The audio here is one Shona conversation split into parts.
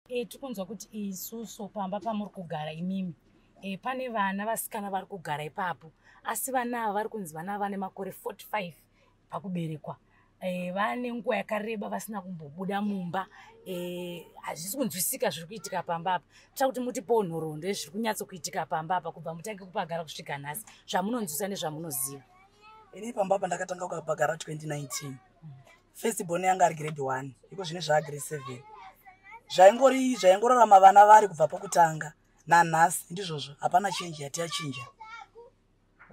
Tikunzwa kuti isusu pamba pamuri kugara imimi pane vana vasikana vari kugara ipapo, asi vana ava vari kunzi vana vane makore 45 pakuberekwa. Vane nguva yakareba vasina kumbobuda mumba. Hazvisi kunzwisika zviri kuitika pamba apa. Toda kuti mutipowo nhoroondo yezviri kunyatsokuitika pamba apa kubva mutange kupagara kusvika nhasi, zvamunonzwisa nezvamunoziva. Ini pamba apa ndakatanga kupagara 2019. First born yanga ari grade 1, iko zvine zvaa grade 7. Zvaingori zvaingorarama vana vari kubva pokutanga nanhasi ndizvozvo, hapana change yati yachinja.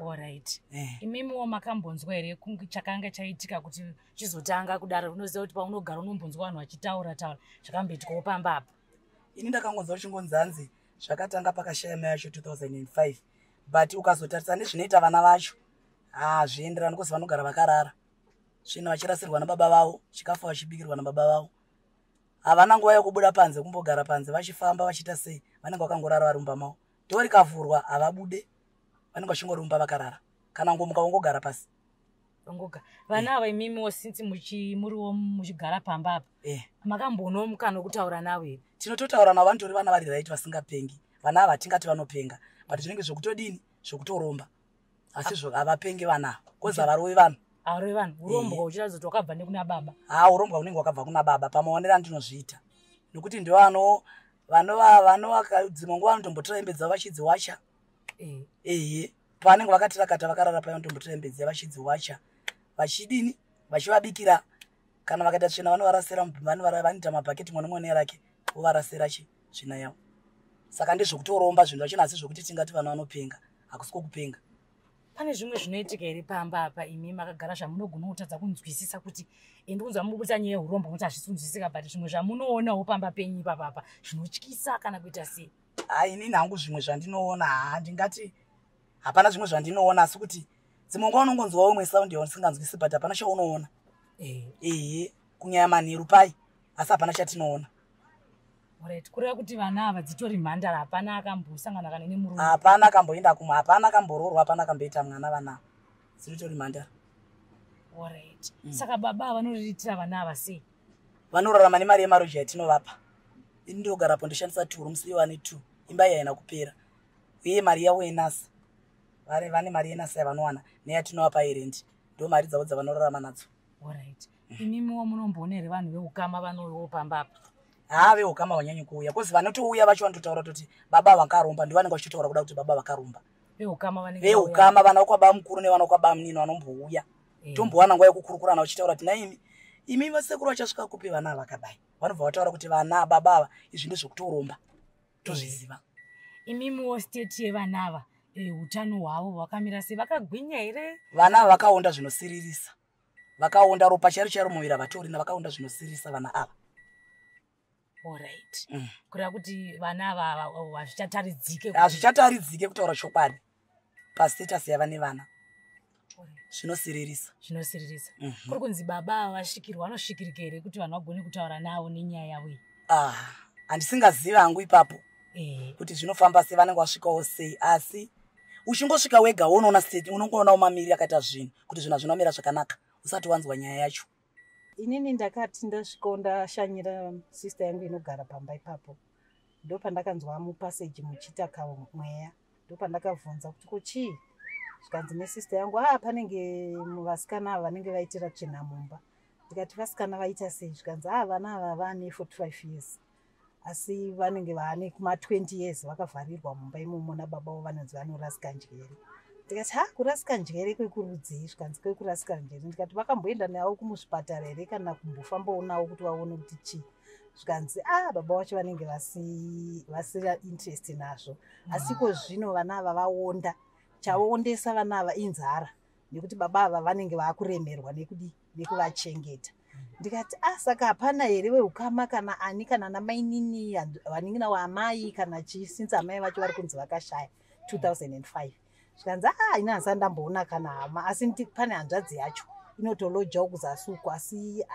Alright. Imimiwo makambonzwa here kunge chakanga chaitika kuti chizotanga kudaro? Unoziva kuti paunogara unombonzwa vanhu vachitaura taura zvakamboitikawo pamba apa. Ini ndakangonzwa uchingonzanzi zvakatanga pakashaya mai vacho 2005, but ukazotarisa nezvinoita vana vacho hazvienderani, 'cause vanogara vakarara svina vachirasirwa nababa vavo, chikafu vachibikirwa nababa vavo. Havana nguva yekubuda panze, kumbogara panze vachifamba vachiita sei. Vanenge vakangorara vari mumba mavo. Door rikavhurwa havabude, vanenge vachingori mumba vakarara, kana ngomuka vongogara pasi. Ngoga vana ava, imimiwo since muriwo muchigara pamba apa, makamboonawo mukana wekutaura navo here? Tinototaura navo, vanotori vana vari right, vasingapengi. Vana ava hatingati vanopenga, but zvinenge zvekutodini, zvekutoromba, asi havapengi vana ava, 'cause havarovi vanhu. Havarovi vanhu, urombwa uchiratidza kuti wakabva nekuna baba. Ha, urombwa hunenge hwakabva kuna baba pamaonero andinozviita, nekuti ndo vano vanova vanova dzimwe nguva vanotombotora hembe dzavo vachidziwacha. Ehe, pavanenge vakatirakata vakarara paya, vanotombotora hembe dziya vachidziwacha, vachidini, vachivabikira. Kana vakaita tsvina vanovarasira, vanoita mabhaketi, mwana mwana rake, vovarasira chi tsvina yavo. Saka ndezvekutoromba zvinhu zvachona, asi zvokuti tingati vana vanopenga, hakusi kwokupenga. Pane zvimwe zvinoitika here pamba apa imi makagara zvamunogona kutadza kunzwisisa kuti ndikunzwa mubudisa nyaya yeurombo, kuti hazvisi kunzwisisika, but zvimwe zvamunoonawo pamba penyu ipapapa zvinotyisa kana kuita sei? Hai, inini hangu zvimwe zvandinoona, ha, ndingati hapana zvimwe zvandinoona, asi kuti dzimwe nguva unongonzwawo imwe sound yausinganzwisi, but hapana chaunoona. Ehe, kunyaya manheru pai, asi hapana chatinoona. Alright, kureva kuti vana ava dzitori mhandara, hapana akambosangana kana nemurume? Hapana akamboenda kumwe, hapana akamboroorwa, hapana akamboita mwana. Vana ava dzinotori mhandara. Alright. Saka baba ava vanoriritira vana ava sei? Vanorarama nemari yemaroja yatinovapa. Ini ndogarapo, ndoshandisa two rooms, ivo vane two. Imba iyi haina kupera, uye mari yavo yeNSSA, vane mari yeNSSA yavanowana neyatinovapa yerendi, ndo mari dzavo dzavanorarama nadzo. Alright. Imimiwo munomboona here vanhu veukama vanouyawo pamba apa? Haa, veukama vanyanyi kuuya, 'cause vanotouya vacho vanototaura toti baba vakaromba. Ndo vanenge vachitotaura kuda kuti baba vakaromba. Veukama vanenge vauya. Veukama, vana kwababa mukuru nevana kwababa munini vanombouya. Tombowana nguva yekukurukurana vachitaura kuti naimi imi vasekuru vachasvika kupi vana vakadai? Vanobva vataura kuti vana baba ava, izvi ndezvekutoromba, tozviziva. Imimiwo state yevana ava, utano hwavo hwakamira sei? Vakagwinya here? Vana ava vakaonda zvinosiririsa, vakaonda, ropa chairo chairo muviri havatorina, vakaonda zvinosiririsa vana ava. Alright. Kureva kuti vana ava hazvichataridzike Hazvichataridzike, kutaura chokwadi, pastatus yava nevana zvinosiririsa. Zvinosiririsa. Kuri kunzi baba ava vasvikirwa, vanosvikirika here kuti vanhu vagone kutaura navo nenyaya yavo iyi? Ah, handisingazivi hangu ipapo kuti zvinofamba sei, vanenge vasvikawo sei, asi uchingosvika wega unoona state, unongoonawo mamiriro akaita zvinhu, kuti zvinhu hazvinomira zvakanaka usati wanzwa nyaya yacho. Inini ndakati ndasvikawo ndashanyira sister yangu inogara pamba ipapo, ndopandakanzwa mupassage muchiita kamweya. Ndopandakabvunza kuti ko chii, zvikanzi nesister yangu, a panenge vasikana ava vanenge vaitira tsvina mumba. Ndikati vasikana vaita sei? Zvikanzi, a vana ava vane 45 years, asi vanenge vaane kuma20 years vakavharirwa mumba imomo nababa vavo, vanonzi vanorasika njere. Ndikati ha, kurasika njere kwekurudzii? Zvikanzi kwekurasika njere. Ndikati vakamboenda navo kumuzvipatara here kana kumbofambawo navo kuti vaone kuti chii? Zvikanzi, a baba vacho vanenge vasina interest nazvo. Asi iko zvino vana ava vaonda, chaondesa vana ava inzara, nekuti baba ava vanenge vaakuremerwa nekudi nekuvachengeta. Ndikati, a saka hapana here veukama kana ani, kana namainini, vanin'ina waamai kana chii, since amai vacho vari kunzi vakashaya 2005? Zvikanzi, a ini handisati ndamboona kana hama, asi pane hanzvadzi yacho inotolojawo kuzasi uko, asi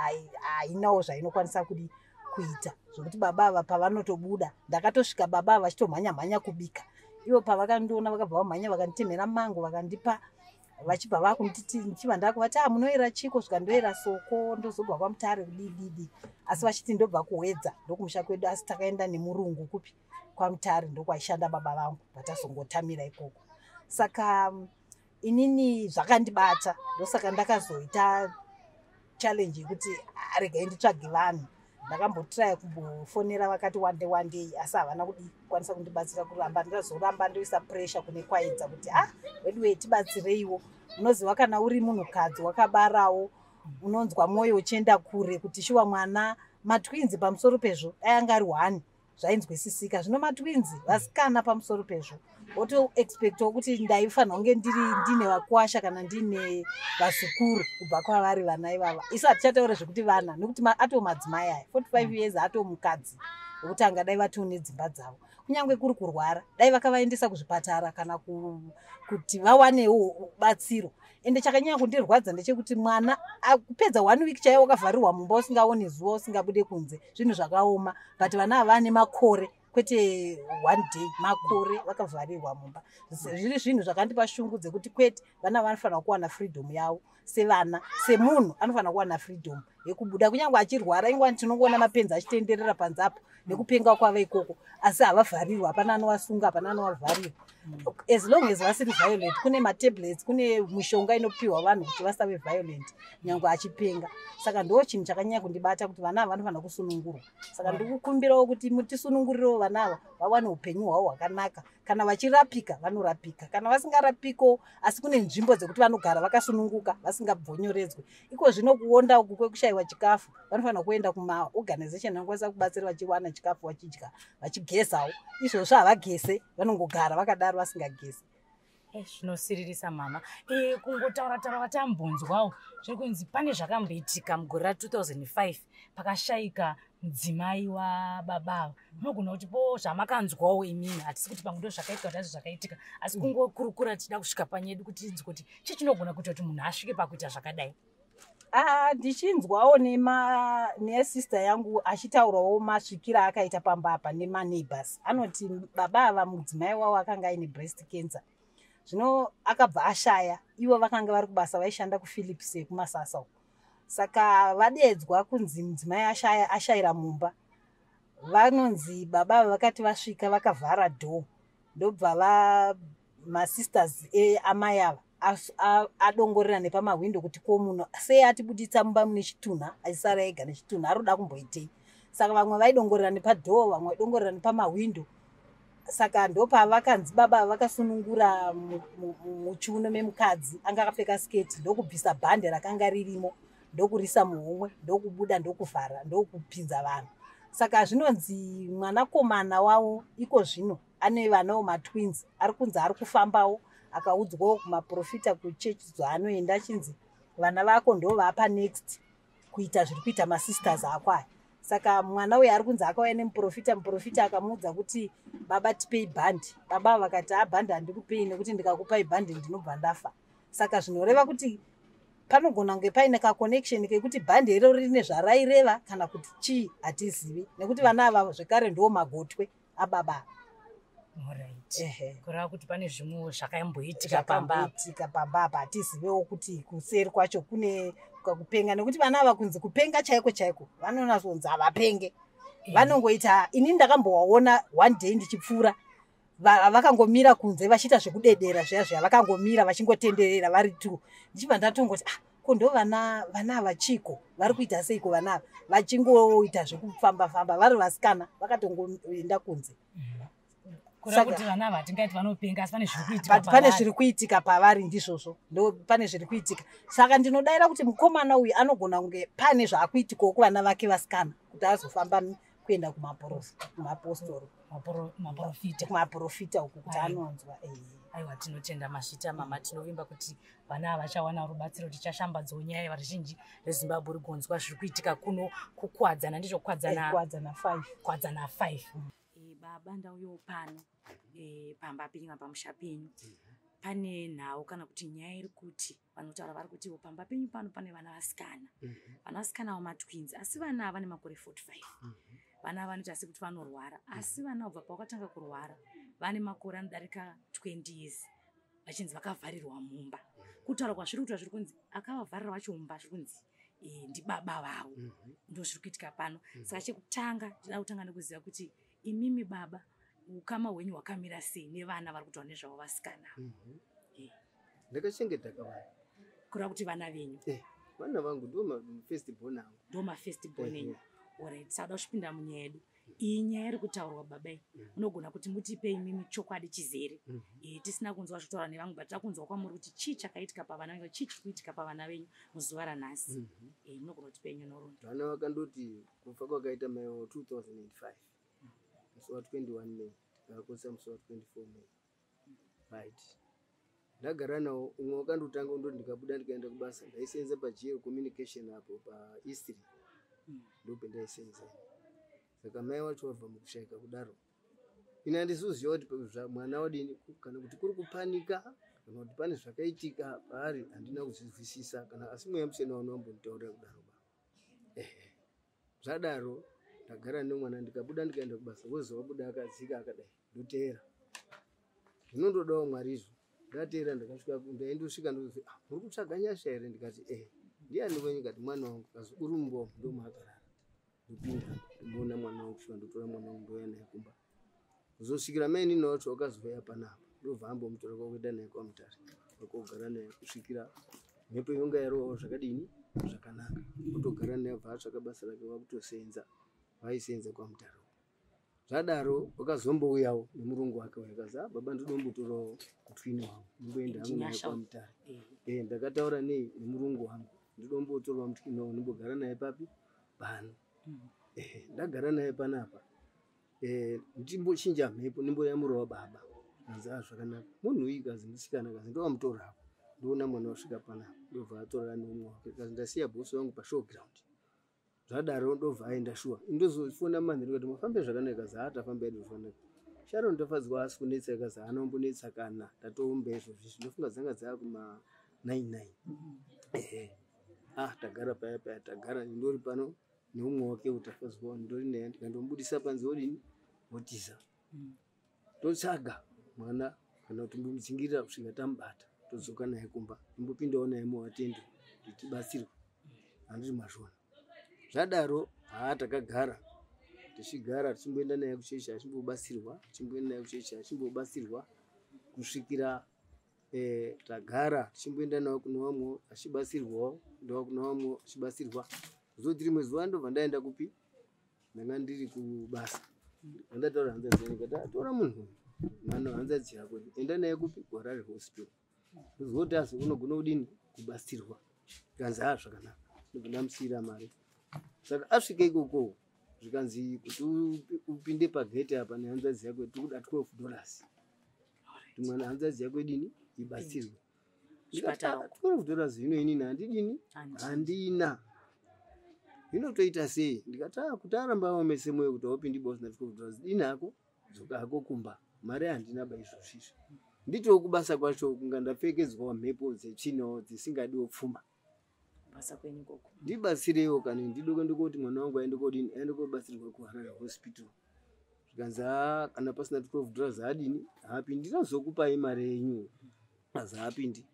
hainawo zvainokwanisa kudi kuita, zvokuti baba ava pavanotobuda, ndakatosvika baba ava vachitomhanya mhanya kubika. Ivo pavakandiona vakabva vamhanya, vakanditemhera mango, vakandipa. Vachibva vakunditi, ndichibva ndakuvati, "A, munoyera chiko?" Svika ndoyera Soko, ndozobva kwaMutare, kudididi, asi vachiti ndobva kuHwedza, ndokumusha kwedu, asi takaenda nemurungu kupi, kwaMutare, ndokwaishanda baba vangu, vatazongotamira ikoko. Saka inini zvakandibata, ndosaka ndakazoita challenge yekuti, "Ah, regai nditsvage vanhu." Ndakambotraya kumbofonera vakati wande wandei, asi havana kukwanisa kundibatsira. Kuramba ndazoramba ndoisa pressure kune Kwaedza kuti, "Ah, weduwe, tibatsireiwo." Unoziva, kana uri munhukadzi wakabarawo, unonzwa mwoyo uchienda kure kuti shuwa mwana matwins, pamusoro pezvo dai anga ari one zvainzwisisika, zvino matwins vasikana, pamusoro pezvo wotoexpectawo kuti ndaifanira kunge ndiri ndine vakwasha kana ndine vazukuru kubva kwavari vana ivava. Isu hatichataura zvekuti vana, nekuti atoo madzimai aya, 45 years, atoo mukadzi wekuti angadai vatoo nedzimba dzavo. Kunyange kuri kurwara, dai vakavaendesa kuzvipatara kana kuti vawanewo batsiro. Ende chakanyanya kundirwadza ndechekuti mwana kupedza one week chaiwo wakavharirwa mumba, usingaoni zuva, usingabude kunze, zvinhu zvakaoma. But vana ava vane makore, kwete one day, makore vakavharirwa mumba. Zviri zvinhu zvakandipa shungu dzekuti kwete, vana vanofanira kuwana freedom yavo sevana, semunhu anofanira kuwana freedom yekubuda kunyange achirwara. Ingwani tinongoona mapenzi achitenderera panze apo nekupenga kwavo ikoko, asi havavharirwa, hapana anovasunga, hapana anovavharira, as long as vasiri violent. Kune matablets, kune mishonga inopiwa vanhu kuti vasave violent nyange achipenga. Saka ndo chinhu chakanyanya kundibata, kuti vana ava vanofanira kusunungurwa. Saka ndiri kukumbirawo kuti mutisunungurirewo vana ava, vawane upenyu hwavo hwakanaka. Kana vachirapika, vanorapika; kana vasingarapiko, asi kune nzvimbo dzekuti vanogara vakasununguka, vasingabvonyoredzwe. Iko zvino kuonda uku kwekushayiwa chikafu, vanofanira kuenda kumaorganization anokwanisa kubatsira, vachiwana chikafu, vachidya, vachigezawo. Izvozvo havagese, vanongogara vakadaro vasingagesi. Zvinosiririsa, mama. Kungotaura taura vatambonzwawo zviri kunzi pane zvakamboitika mugore ra2005, pakashayika mudzimai wababa ava. Munogona kuti po zvamakanzwawo imimi? Hatisi kuti pamwe ndo zvakaitika, kuti azvo zvakaitika, asi kungokurukura tichida kusvika panyedu kuti tinzwe kuti chii chinogona kuita kuti munhu asvike pakuita zvakadai. Ah, ndichinzwawo nesister yangu achitaurawo masvikiro akaita pamba apa nemaneighbors, anoti baba ava, mudzimai wavo akanga aine breast cancer, zvino akabva ashaya. Ivo vakanga vari kubasa, vaishanda kuPhilips yekuMasasa uko. Saka vadedzwa kunzi mudzimai ashaya, ashayira mumba. Vanonzi baba ava vakati vasvika, vakavhara door, ndobva va masisters eamai ava adongorera nepamahwindo kuti ko munhu sei atibuditsa mumba mune chitunha, achisara ega nechitunha, ari kuda kumboitei? Saka vamwe vaidongorera nepadoor, vamwe vaidongorera nepamahwindo. Saka ndopavakanzi baba vakasunungura muchiuno memukadzi anga akapfeka sketi, ndokubvisa bhande rakanga ririmo, ndokurisa muhomwe, ndokubuda, ndokuvhara, ndokupinza vanhu. Saka zvinonzi mwanakomana wavo iko zvino ane vanawo matwins, ari kunzi ari kufambawo, akaudzwawo kumaprofita kuchechi dzaanoenda, achinzi vana vako ndo vapa next kuita zviri kuita masisters ako aya. Saka mwana uyu ari kunzi akauya nemuprofita, muprofita akamuudza kuti, "Baba, tipei bhandi." Baba vakati, "A, bhandi handikupei, nekuti ndikakupai bhandi ndinobva ndafa." Saka zvinoreva kuti panogona kunge paine kaconnection kekuti bhandi iroro rine zvaraireva kana kuti chii, hatizivi, nekuti vana ava zvekare ndo magotwe ababa. Alright. Ehe. Kureva kuti pane zvimwewo zvakamboitika pamba apa. Zvakamboitika pamba apa, hatizivewo kuti kuseri kwacho kune kupenga, nekuti vana ava kunzi kupenga chaiko chaiko, vanonyatsonzi havapenge. Vanongoita, inini ndakambovaona one day ndichipfuura, vakangomira kunze vachiita zvekudedera zviya zviya, vakangomira vachingotenderera vari two. Ndichibva ndatongoti, "Ah, ko ndo vana ava chiko, vari kuita seiko vana ava?" Vachingoita zvekufamba famba vari vasikana, vakatongoenda kunze. Kureva kuti vana ava hatingati vanopenga, asi pane zviri kuitika But pane pavari. Zviri kuitika pavari ndizvozvo, ndo pane zviri kuitika. Saka ndinodayira kuti mukomana uyu anogona kunge pane zvaakuitikawo kuvana vake vasikana, kuti azofamba kuenda kumapostori. Maprofita. Kumaprofita uku kuti Aiwa. anonzwa. Aiwa, tinotenda, masvita mama. Tinovimba kuti vana ava vachawana rubatsiro. Tichashambadzawo nyaya yevaruzhinji reZimbabwe rigonzwa zviri kuitika kuno kuKwadzana, ndizvo, Kwadzana? Kwadzana 5. Kwadzana 5. Baba, ndauyawo pano pamba penyu apa, pamusha penyu. Pane nhau kana kuti nyaya iri kuti vanotaura vari kutiwo pamba penyu pano pane vana vasikana, vana vasikana vamatwins, asi vana ava vane makore 45. Vana vanoita sekuti vanorwara, asi vana kubva pavakatanga kurwara vane makore anodarika 20 years, vachinzi vakavharirwa mumba. Kutaura kwazviri kuitwa zviri kunzi akavavharira vacho mumba zviri kunzi ndibaba vavo. Ndo zviri kuitika pano. Saka chekutanga ndinoda kutanga nekuziva kuti imimi baba ukama hwenyu hwakamira sei nevana vari kutaura nezvavo vasikana. Ndakachengeta kavana. Kureva kuti vana venyu. Vana vangu ndo mafirst born angu. Ndo mafirst born enyu. Alright, saka uchipinda munyaya yedu. Iyi nyaya iri kutaurwa baba iyi. Unogona kuti mutipe imimi chokwadi chizere. Tisina kunzwa zvitaura nevamwe but takunzwa kwamuri kuti chii chakaitika pavana venyu, chii chiri kuitika pavana venyu muzuva ranhasi. Munogona kutipa inyu nhoroondo. Vana vakandoti kufa kwakaita mai wavo 2005. Musi wa 21 May, tikakotsa musi wa 24 May. Right. Ndagara nawo umwe wakandotanga undoti ndikabuda ndikaenda kubasa ndaisenza paGL communication apo paEastry. Ndopendaisenza. Saka mai wacho wabva mukushaika kudaro. Ini handizoziva kuti mwana wadini kana kuti kuri kupanika kana kuti pane zvakaitika paari handina kuzvinzwisisa kana asi mweya mutsvene wanombonditaurira kudaro ba. Zvadaro ndagara nemwana ndikabuda ndikaenda kubasa wozi wabuda akadzika akadai ndoteera. Zvinondodawo Mwari izvo. Ndateera ndakasvika ndaindosvika ndozi muri kutsvaga nyasha here ndikati ndiani wenyu ndikati mwana wangu kazi uri mumba ndomaakarara. Ndopinda ndomuona mwana wangu kusvika ndotora mwana wangu ndouya naye kumba. Kuzosvikira mai nini wacho wakazouya panapa ndobva ambomutora kwakuenda naye kwaMutare kwakogara naye kusvikira mhepo yonga yarovawo zvakadini zvakanaka. Otogara naye abva atsvaka basa rake vakutosenza vaisenza kwaMutare. Zvadaro wakazombouyawo nemurungu wake wakazi baba ndodombotorawo mutwini wangu ndimboenda hangu naye kwaMutare. Ndakataura nei nemurungu wangu ndodombotorawo mutwini wangu ndimbogara naye papi pano. Ndagara naye panapa. Ndimbochinja mhepo ndimboyamurawo baba. Kanzi zvakanaka. Munhu uyu kazi musikana kazi ndowamutora. Ndoona mwana wasvika panapa ndobva atorana neumwe wake kazi ndasiya bhosi wangu pashowground. Zvadaro ndobva aenda shuwa. Ndozofona manheru ndikati mafambe zvakanaka kazi tafamba hedu zvakanaka. Sharon tafadzwa asi kunetsa kazi haana kumbonetsa kana tatoomba izvozvi ndinofunga dzanga dzakuma 99. Tagara paya paya tagara ndori pano neumwe wake utafadzwa ndori naye ndikandomubudisa panze odini wotiza. Totsvaga mwana kana kuti mbomudzingirira kusvika tamubata todzoka naye kumba ndimbopindawo naye muwatende kuti tibatsirwe handiti mazvona. Zvadaro takagara tichigara tichimboenda naye kuchechi achimbobatsirwa tichimboenda naye kuchechi achimbobatsirwa kusvikira tagara tichimboenda naye kune vamwe achibatsirwawo ndova kune vamwe achibatsirwa. Kuzoti rimwe zuva ndobva ndaenda kupi ndanga ndiri kubasa ndataura hanzvadzi yangu ndikati tora munhu mwana hanzvadzi yako enda naye kupi kuHarare Hospital ndozoti asi unogona kudini kubatsirwa kanzi zvakanaka ndobva ndamusiyira mari. Saka asvike ikoko zvikanzi kuti upinde pagate apa nehanzvadzi yako tikuda $12 kuti mwana hanzvadzi yako idini ibatsirwe. Ndikati $12 ino inini handidini handina. Inotoita sei ndikati kuti aramba aomese moyo kuti aupindi boss na $12 dini hako dzoka hako kumba mari handina ba izvozvo izvi. Nditowo kubasa kwacho kunga ndapfekedzwawo mhepo dzetsvinawo dzisingadiwo pfuma. Basa kwenyu ikoko. Ndibatsireiwo kana ndidoke ndikoti mwana wangu aende kodini aende kobatsirwa kuHarare Hospital. Zvikanzi kana pasina $12 haadini haapindi ndinozokupai mari yenyu azi haapindi.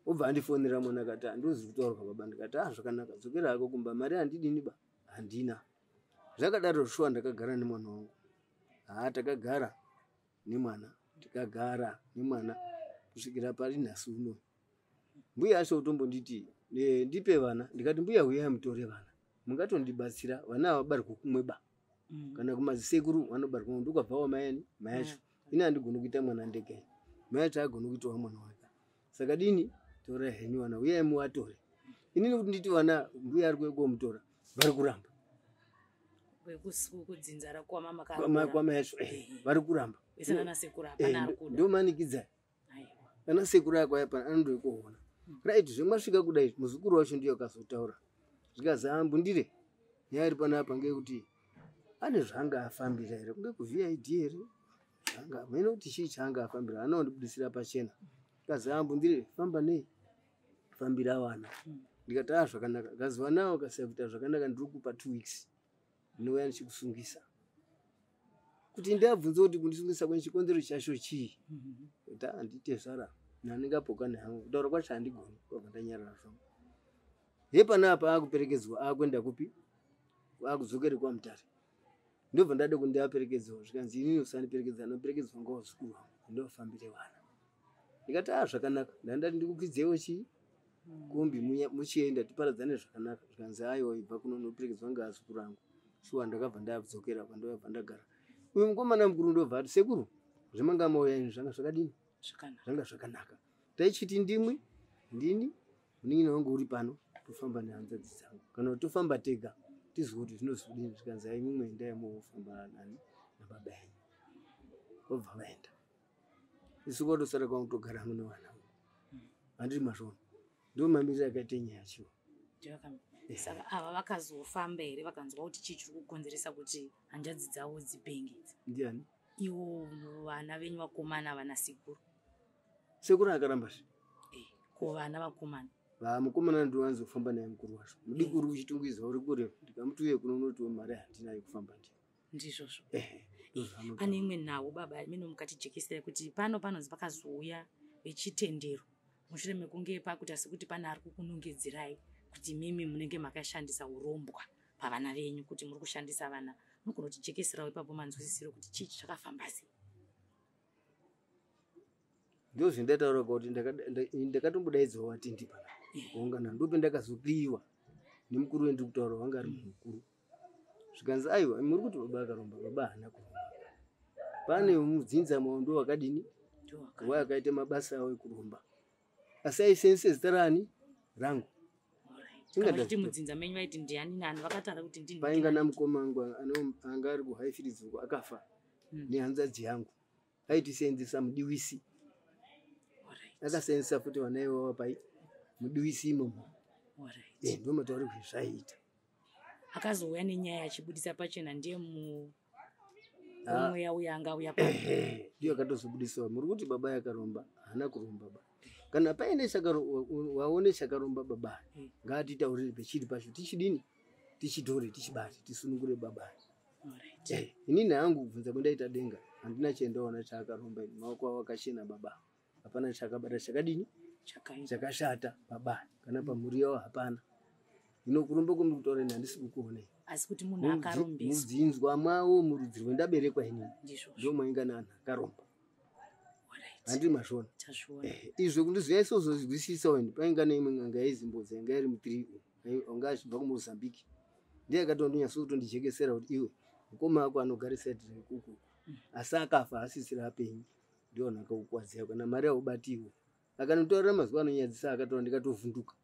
Obva andifonera mwana akati handizi kutaurwa baba ndikati zvakanaka dzokera hako kumba mari handidini ba handina. Zvakadaro shuwa ndakagara nemwana wangu. Takagara nemwana tikagara nemwana kusvikira pari nhasi uno. Mbuya acho utombonditi ndipe vana ndikati mbuya huyai mutore vana mungatondibatsira vana ava vabarwa kumwe ba kana kumazisekuru vanobarwa ndokabvawo mai mai acho ini handigoni kuita mwana ndega mai acho agoni kuitawo mwana wake saka dini torai henyu vana uyai muvatore inini kuti nditi vana mbuya ari kuyomutora vari kuramba kudzinza rakwamama kwamai acho vari kuramba ndomanikidza ana sekuru ako aya pana anondoikoona. Right zvemwasvika kudai muzukuru wacho ndiye akazotaura zvikazi ambundire nyaya iri panapa ngeyekuti ane zvaanga afambira here kunge kuVID here zvanga mene kuti chii chaanga afambira haana kundibudisira pachena. Kazi ambundire famba nei fambira vana ndikati zvakanaka kazi vana ava ukasaya kuita zvakanaka ndiri kupa 2 weeks ndinouya ndichikusungisa kuti ndabvunza kuti kundisungisa kwenyu chikonzero chacho chii kuti handite zvara Nandingapokani hangu, kutaura kwacho handigoni, kwabva ndanyarara zvangu. Hepanapa akuperekedzwa akuenda kupi, akudzokere kwaMutare. Ndobva ndada kuti ndiaperekedzewo, zvikanzi inini usandiperekedza, anoperekedzwa ngawazukuru vangu, ndovafambire vana. Ndikati a zvakanaka, ndandati ndikukwidzewo chii kombi muchienda tiparadzane zvakanaka. Zvikanzi aiwa, ibva kuno unoperekedzwa ngeazukuru angu. Shuwa ndakabva ndadzokera kwandobva ndagara. Uyu mukomana mukuru ndobva ati, sekuru, zvemanga mauya izvi zvanga zvakadini? Zvanga zvakanaka. Taichiti ndimwi, ndini, munin'ina wangu uri pano, tofamba nehanzvadzi dzangu. Kana kuti tofamba tega, tizwe kuti zvinozodini. Zvikanzi ai mumwe endai mofamba nani nababa enyu. Vobva vaenda. Isu kwatosara kwangu togara hangu nevana. Handiri mazvona. Ndiwo mamiriro akaita nyaya yacho. Saka ava vakazofamba here vakanzwa kuti chii chiri kukonzeresa kuti hanzvadzi dzavo dzipenge idzi? Ndiani? Ivo vana venyu vakomana vana sekuru. Sekuru akaramba zve. Ko vana vakomana? Vamukomana ndinowanzofamba naye mukuru wacho. Mudiki uri kuchitungwiza uri kure. Ndikamuti uye kuno unotiwo mari handina yekufamba ndiyo. Ndizvozvo. Pane imwe nhau baba mino mukatijekesera kuti pano panonzi pakazouya vechitendero mushure mekunge pakuita sekuti pane ari kukunongedzerai kuti mimi munenge makashandisa urombwa pavana venyu, kuti muri kushandisa vana. Munogona kutijekeserawo ipapo manzwisisiro kuti chii chakafamba sei? Ndozvendataura kuti ndakatombodaidzwa vatendi pana kuungana, ndope ndakazopiwa nemukuru wendiri kutaura wanga ari munhu mukuru. Zvikanzi aiwa, muri kuti baba akaromba, baba haana kuromba. Pane mudzinza mwawo ndo wakadini wakaita mabasa awo ekuromba, asi aisense zita rani rangu. Kuti mudzinza menyu vaiti ndiani nani vakataura kuti ndini? Painga namukoma wangu anga ari kuHighfields uko akafa nehanzvadzi yangu, aitisenzesa mudiwisi. Akasenzesa futi vana ivavo pai mudiwisi imomo. Ndo matauri kuti zvaiita. Akazouya nenyaya achibudisa pachena ndiye mweya uya anga uya pa. Ndiyo akatozobudisa. Muri kuti baba yakaromba, haana kuromba ba. Kana paine waone chakaromba baba, ngatitaurire pechiri pacho tichidini, tichitore, tichibate, tisunungure baba. Inini hangu kubvunza kwendaita denga handina chendaona chaakaromba ini. Maoko avo akachena baba, hapana chakabata chakadini chakashata baba, kana pamhuri yavo hapana. Hino kuromba kwemuri kutaura ini handisi kukuonai. Asi kuti munhu akarombeswa mudzinzwa mwawo murudzi rwendaberekwa inini ndomainga neanhu akaromba. Handiri mazvona. Izvo kundizvinyatso ini painga neimwe n'anga yaizimbodza yanga iri mu3 anga achibva kuMozambique, ndiye akatondonyatso kutondijekesera kuti iwe mukoma wako anogara saidi rekuku asi akafa asisiri apenyu, ndiwo vanhu akakukwadzira kana mari aubatiwo. Akanotaurira mazuva anonyadzisa akataura ndikatovhunduka.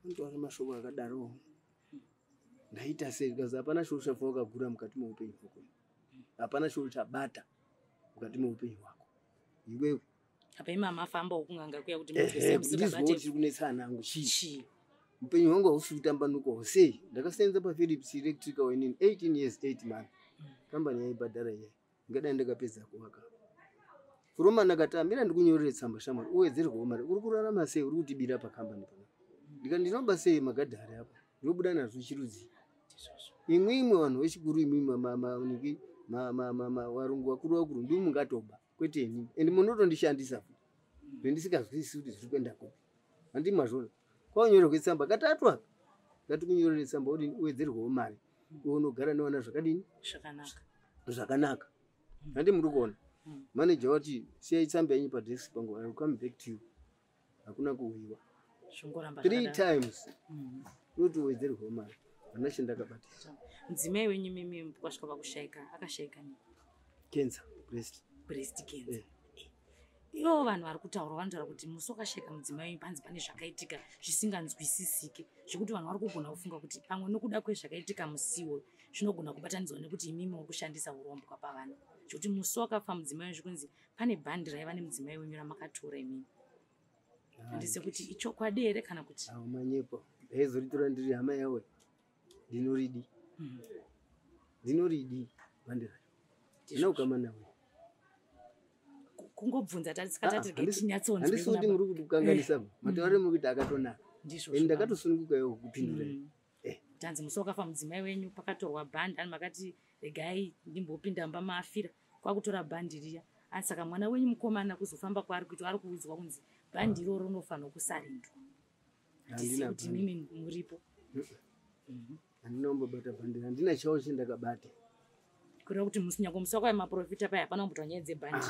Anotaura mashoko akadaro. Ndaita sei? Because hapana chiro chafa wakagura mukati meupenyu hwako. Hapana chiro chabata mukati meupenyu hwako. Iwewe. Apa imi mafambawo kunganga kuya kuti musikabate. Ndizvo kunetsana hangu chii? Upenyu hwangu hausi kutambanuka sei? Ndakasenza paPhilips Electrical inini 18 years 8 months. Kambani yaibhadhara iyayi. Ngadai ndakapedza kuvaka. Furoma ndakati amira ndikunyorere tsamba shamwari uwedzerwewo mari. Uri kurarama sei? Uri kutibira pakambani pano. Ndikati ndinoba sei magadhari apo? Ndinobuda nazvo chirudzi. Imwimwe vanhu vechikuru imwimwe varungu vakuru vakuru ndimi mungatoba kwete inini. Ende munotondishandisa futi. Zvendisikazwisisi kuti zviri kuenda kupi. Handii mazvona. Kwaunyorerwe tsamba katatu apa. Ngati kunyorere tsamba udini uwedzerwewo mari. Iwe unogara nevana zvakadini? Zvakanaka. Zvakanaka. Handi muri kuona. Manager wati siyai tsamba yenyu padesk pangu, I will come back to you. Hakuna kuuyiwa. 3 times. Unoti uwedzerwewo mari. Hapana chandakabata. Mudzimai wenyu mimi kwasvika pakushaika, akashaika nei? Cancer, breast. Breast cancer. Ivo vanhu vari kutaura vanotaura kuti musi wakashaika mudzimai wenyu panzi pane zvakaitika zvisinganzwisisike, zvekuti vanhu vari kugona kufunga kuti pamwe nokuda kwezvakaitika musiwo zvinogona kubatanidzwa nekuti imimi muri kushandisa urombwa pavana. Zvekuti musi wakafa mudzimai wenyu zvikunzi pane bhandi raiva nemudzimai wenyu ramakatora imimi. Handise kuti ichokwadi here kana kuti awo manyepo. Ndaizoritora ndiri hama yawe. Ndinoridi. Ndinoridi bhandi racho. Ndinokama nawe. Kungobvunza tatisikatirege tinyatsonzwe. Handisi kuti muri kukanganisa. Matauriro muri kuita akatonaka. Ndizvo. Ende ndakatosununguka iwo kupindura. Tanzi musi wakafa mudzimai wenyu pakatorwa bhandi, ani makati regai ndimbopinda mumba maafira, kwakutora bhandi riya. Asi saka mwana wenyu mukomana kuzofamba kwaari kuitwa, ari kuudzwa kunzi bhandi iroro rinofanirwa kusarendwa. Handina kuti mimi muripo. Handina kumbobata bhandi, handina chawo chendakabata. Kureva kuti musinyango musi wako maprofita paya hapana kumbotaura nyaya dzebhandi.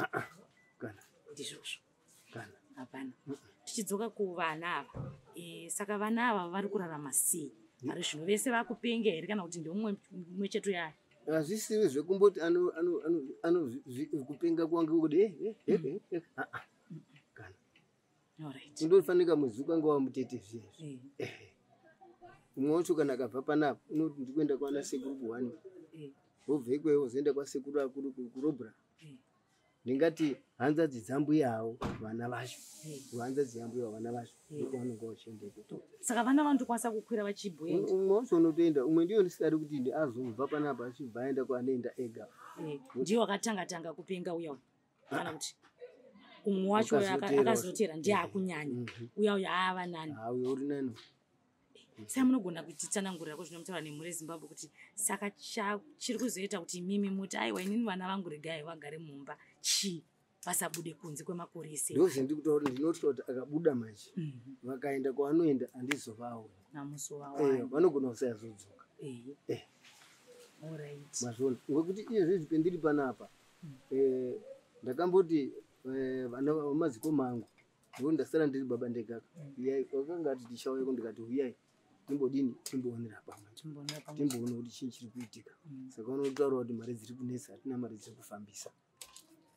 Kana. Ndizvozvo. Kana. Hapana. Tichidzoka kuvana ava. Saka vana ava vari kurarama sei? Vari zvino vese vakupenga here kana kuti ndeumwe mumwe chete uya? Hazvisivi zvekumboti kupenga kwange kuti kana. Alright. Undofanika mwedzi ukanga wamutete zviya. Umwe wacho kana akabva panapa unoti ndikuenda kwana sekuru kuhwani. Wobva ikweyo wozoenda kwasekuru akuru kurobra. Ndingati hanzadzi dzambuya avo vana vacho. Hanzadzi yambuya vana vacho ndokwavanonga vachienda ikoko. Saka vana vanotokwanisa kukwira vachibhuenda. Umwe wacho unotoenda, umwe ndiyo ndisingadi kuti azobva panapa achibva aenda kwaanoenda ega. Ndiye wakatanga tanga kupenga uya uya. Kana kuti umwe wacho akazotera ndiye akunyanya. Uya uya ava nani. Uyo uri nani. Saka munogona kutitsanangurira ko zvinotaura nemhuri yeZimbabwe kuti saka chiri kuzoita kuti imimi muti aiwa inini vana vangu regai vagare mumba chii vasabude kunze kwemakore ese. Ndozvendiri kutaura, ndinotya kuti akabuda manje vakaenda kwaanoenda handizovaoni. Namusovawana. Vanogona kusazodzoka. Alright. Mazviona ngekuti izvezvi pendiri panapa ndakamboti vana vamadzikoma angu ngokuti ndasara ndiri baba ndega. Uyai, vakanga ati tichauya ndikati uyai timbodini timboonera pamwe timboona kuti chii chiri kuitika. Saka vanotaura kuti mari dziri kunetsa, hatina mari dzekufambisa.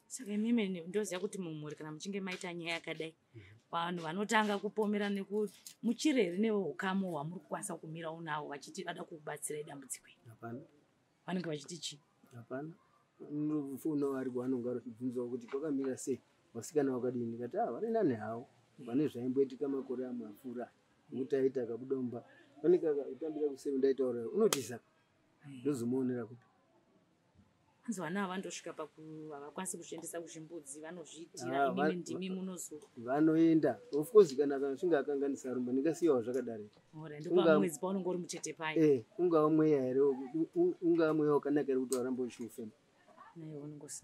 Saka imimi ndoziva kuti mumhuri kana muchinge maita nyaya yakadai vanhu vanotanga kupomera nekuti muchiri here neveukama hwamuri kukwanisa kumira unawo vachiti vada kukubatsirai dambudziko iri? Hapana. Vanenge vachiti chii? Hapana. Unofona vari kwavanonga vachibvunzawo kuti kwakamira sei, vasikana vakadini. Ndikati vari nani havo, pane zvaimboitika makore amwe apfuura nekuti aiti akabuda mumba panenge akatambira kuseri ndaitaura unotiza ndozomuonera kupi. Hanzi vana ava vandosvika havakwanisi kuzviendesa kuzvimbudzi, vanozviitira imimi ndimi munozo. Vanoenda of course kana achinge akanganisa rumba ndingasiyawo zvakadaro. Alright, ndopamwedzi paunenge uri mutete paya. Ungava mweya here, ungava mweya wakanaka here kuti warambe uchiufema.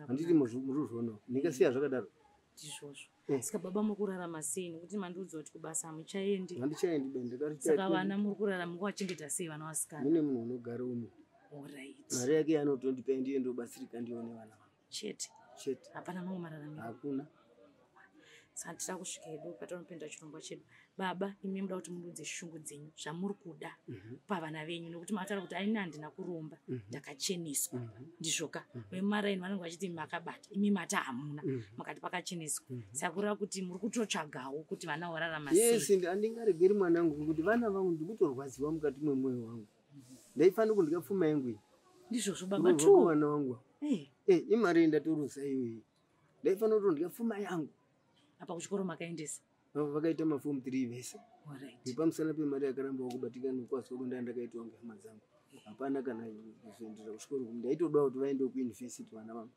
Handiti muruzvionawo, ndingasiya zvakadaro. Ndizvozvo. Saka baba muri kurarama sei nekuti mandiudza kuti kubasa hamuchaendi. Handichaendi bende. Saka vana muri kurarama mukuvachengeta sei vana vasikana? Mune munhu unogara umu. Alright. Mari yake anotondipa ndiye ndobatsirika ndione vana vangu. Chete. Chete. Hapana mamwe mararamiro. Hakuna. Saka tira kusvika hedu patinopinda chirongwa chedu. Baba, imi muda kuti mududze shungu dzenyu zvamuri kuda pavana venyu nekuti makataura kuti aini handina kuromba, ndakacheneswa. Ndizvoka. Vemumaraini vanenge vachiti makabata, imi mati hamuna, makati pakacheneswa. Saka kureva kuti muri kutotsvagawo kuti vana vararama sei. Yes, handingaregeri mwanangu ngekuti vana vangu ndikutorwadziwa mukati memwoyo wangu. Ndaifanira kundya pfuma yangu iyi. Ndizvozvo baba tu. Vana vangu. Imari ndatoruza iyoyi. Ndaifanira kutondya pfuma yangu. Apa kuchikoro makaendesa? Vakaita mafomu 3 vese. Alright. Nepamusana pemari yakaramba kubatikana nokwazwa kunda ndakaitwa ngehama dzangu. Hapana kana kuzoendera kuchikoro. Ndaitodawo kuti vaende kuuniversity vana vangu.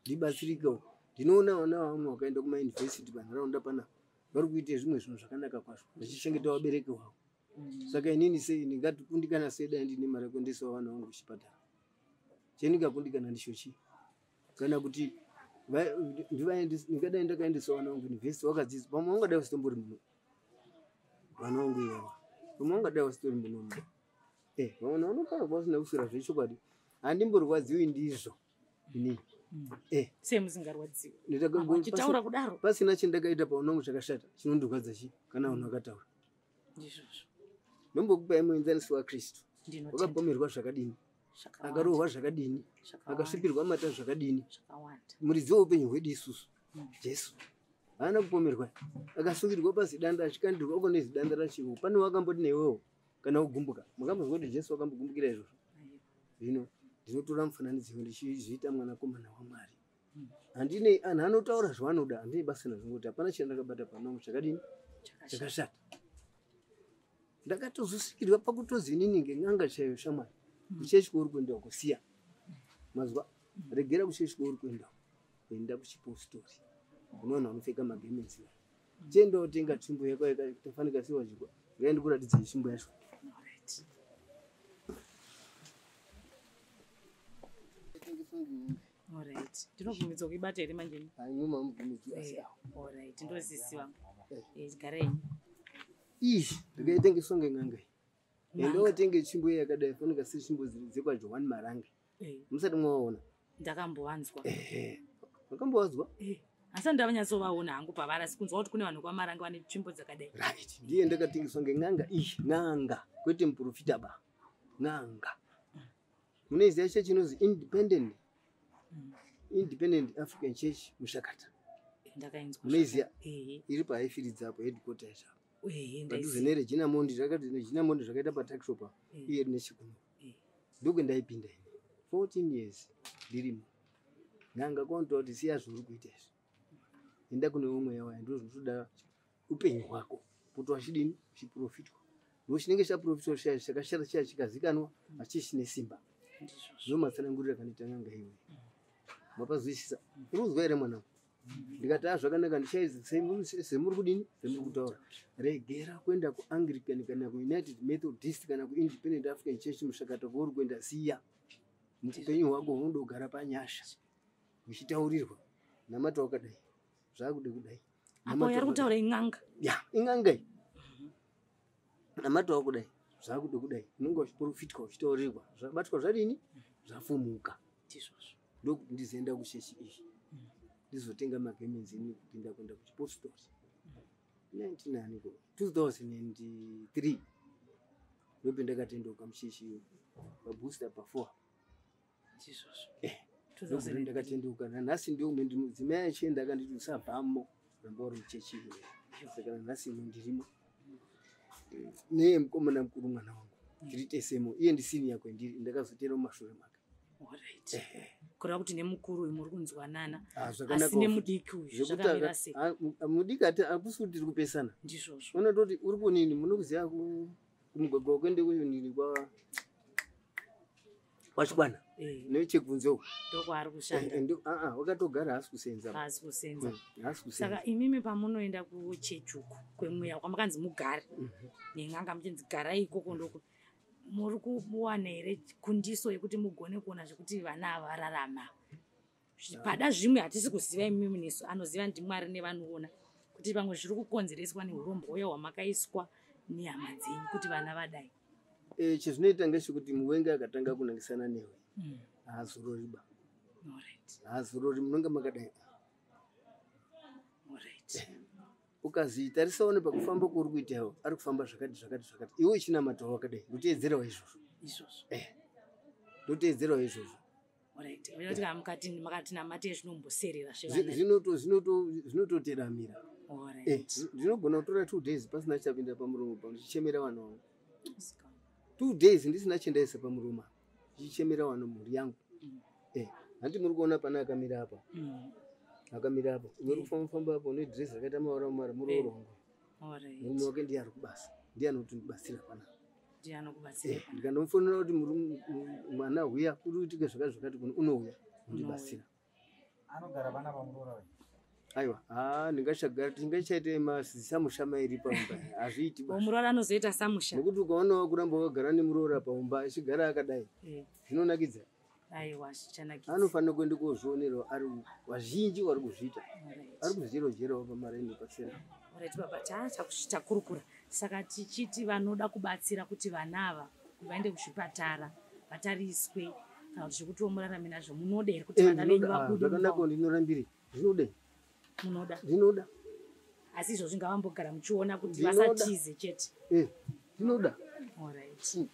Ndibatsirikewo. Ndinoona vana vamwe vakaenda kumauniversity panharaunda panapa vari kuite zvimwe zvinhu zvakanaka kwazvo vachichengeta vabereki vavo. Saka inini sei ndingatikundikana sei dai ndine mari yekuendesawo vana vangu kuchipatara. Chendingakundikana ndicho chii? Kana kuti ndingadai ndakaendesa vana vangu university vakadzidza, pamwe vangadai vasitombori muno. Vana vangu ivava pamwe vangadai vasitori muno. Vamwe vanokara kwasina kuswera zvechokwadi. Handimborwadziwi ndizvo inini. Sei musingarwadziwi? Vachitaura kudaro. Pasina chendakaita pavanhu vangu chakashata chinondirwadza chii kana vanhu vakataura. Ndizvozvo. Ndombokupai muenzaniso waKristu. Wakapomerwa zvakadini, akarohwa zvakadini, akasvipirwa mata zvakadini. Muridzi weupenyu hwedu isusu Jesu haana kupomerwa, akasungirwa pazidanda achikandirwa uko nezidanda rachiwo. Pane wakamboti newewo kana kugumbuka, makambozwa kuti Jesu wakambogumbukira izvozvo. Zvino ndinotora mufananidzo ndichizviita mwanakomana waMwari. Handine anhu anotaura zvavanoda, handine basa nazvo ngekuti hapana chandakabata panangu chakadini chakashata. Ndakatozosvikirwa pakutozi inini ngen'anga chaiyo shamwari. Kuchechi kwauri kuenda kusiya. Mazwa regera kuchechi kwauri kuenda. Kuenda kuchipostori. Unoona vanopfeka magemenzi. Chienda wotenga tsvimbo yako yakafanika sewajikwa. Ngai ndikuratidze tsvimbo yacho. Alright. Alright. Alright, ndinobvumidzwa kuibata here manje? Anyuma mubvumidzwi asi awo. Alright, ndozisiwa. Garai. Iyi ndakaitengeswa ngen'anga iyi. Ndowatenge tsvimbo iyi yakadai fanika setsvimbo dzekwaJohani Marange. Musati mwawaona? Ndakambovanzwa. Makambovanzwa? Asi ndavanyatsovaona hangu pavari, asi kunzwa kuti kune vanhu kwaMarange vane tsvimbo dzakadai. Right, ndiye ndakatengeswa ngen'anga iyi, n'anga kwete muprofita ba, n'anga. Munoiziva chechi inonzi Independent, Independent African Church Mushakata. Ndakainzwa. Munoiziva? Iri paHighfields apo, headquarters apo. Padhuze neRegina Mondi, zvakati Regina Mondi zvakaita patuckshop apo, iye iri nechekuno. Ndokwendaipinda ini. 14 years ndirimo. N'anga kwanotaura kuti siya zvauri kuita izvi. Enda kune umwe yawa, ndizvo zvinotoda upenyu hwako. Kuti wachidini uchiprofitwa. Ndo chinenge chaprofitwa chiya chakashata chiya chikazikanwa hachisi simba. Ndizvo matsananguriro akanoita n'anga iyoyo. Mapazwisisa? Uri kuzwa here mwana? Ndikati a zvakanaka, ndichaidza semuri kudini, semuri kutaura. Regera kuenda kuAnglican kana kuUnited Methodist kana kuIndependent African Church Mushakata kwauri kuenda, siya. Muupenyu hwako hunoda kugara panyasha. Uchitaurirwa namata wakadai, zvakude kudai. Apo yari kutaura in'anga. Ya, in'anga iyi. Namata wakudai, zvakude kudai. Unenge uchiprofitwa uchitaurirwa. Zvabatwa zvadini? Zvafumuka. Ndizvozvo. Ndokuti ndizoenda kuchechi iyi. Ndizotenga magemenzi ini kupinda kuenda kuchipostori. 19 2003 ndope ndakatendeuka muchechi iyo pabooster pa4. Ndizvozvo. Ndokuri ndakatendeuka nanhasi, ndio umwe mudzimai achienda akanditi usabvamo, ramba uri muchechi iyoyo. Saka nanhasi ino ndirimo neye mukomana mukuru, mwana wangu, tiri tesemo. Iye ndisini kwendiri, ndakazotera mumashure make. Alright. Kureva kuti nemukuru uyu muri kunzwanana, Ah, zvakanaka. asi nemudiki uyu Zvekuti zvakamira sei? Mudiki ati hakusi kuti tiri kupesana. Ndizvozvo. Unototi uri kunini, munokuziva kumugwagwa wekuende kunini kwachikwana nechekunze uko. Ndokwaari kushanda. Wakatogara, haasi kusenza. Haasi kusenza. Haasi kusenza. Saka imimi pamunoenda kuchechi uku kwemweya kwamakanzi mugare nen'anga, muchinzi garai ikoko, ndoku muri kuwana here kundiso yekuti mugone kuona zvekuti vana ava vararama? Pada zvimwe hatisi kuziva imimi nesu, anoziva ndiMwari nevanoona kuti pamwe zviri kukonzereswa neurombo uya hwamakaiswa nehama dzenyu kuti vana vadai. Chezvinoita ngechekuti muvengi akatanga kunangisana newe, haazorori ba. Haazorori, munonge makadai. Ukazi tarisawo nepakufamba kuri kuita iwe, ari kufamba zvakati zvakati zvakati, iwe uchinamatawo wakadai, ndoteedzerawo izvozvo. Izvozvo. Ndoteedzerawo izvozvo. Alright. Kuti kana mukati makati namate zvinomboserera zvevana. Zvinototeramira. Ndinogona kutora 2 days pasina chapinda pamuromo pano, ndichichemera vana vangu. 2 days ndisina chendaisa pamuromo apa, ndichichemera vana, mhuri yangu. Handi muri kuona pana akamira apa? Akamira apa, uri kufamba famba apo nedhirezi rakaita mavara mavara, murooro wangu. Murume wake ndiye ari kubasa, ndiye anotondibatsira panapa. Ndiye anokubatsira. Ndikandomufonera kuti mwana huya, kuri kuitike zvakati zvakati kuno, unouya undibatsira. Anogara vana vamuroora wenyu? Aiwa, haa, ndingachagara, tingachaite masamusha mairi paumba? Hazviiti basa. Muroora anozoita samusha. Nekuti ukaona wakuramba wakagara nemuroora paumba achigara akadai, zvinonakidza? Aiwa, zvichanakidza. Anofanira kuenda kozvionerawo ari vazhinji vari kuzviita, ari kuzvirojerawo pamareni pasera. Alright baba, takurukura. Saka tichiti vanoda kubatsira kuti vana ava vaende kuzvipatara vatariswe, kana kuti zvekuti murarame nazvo, munoda here kuti vana venyu vabude? Zvakanaka, ndinorambiri zvinode. Munoda? Ndinoda. Asi izvozvi ngavambogara muchiona kuti Ndinoda. vasatize chete. Ndinoda. Alright.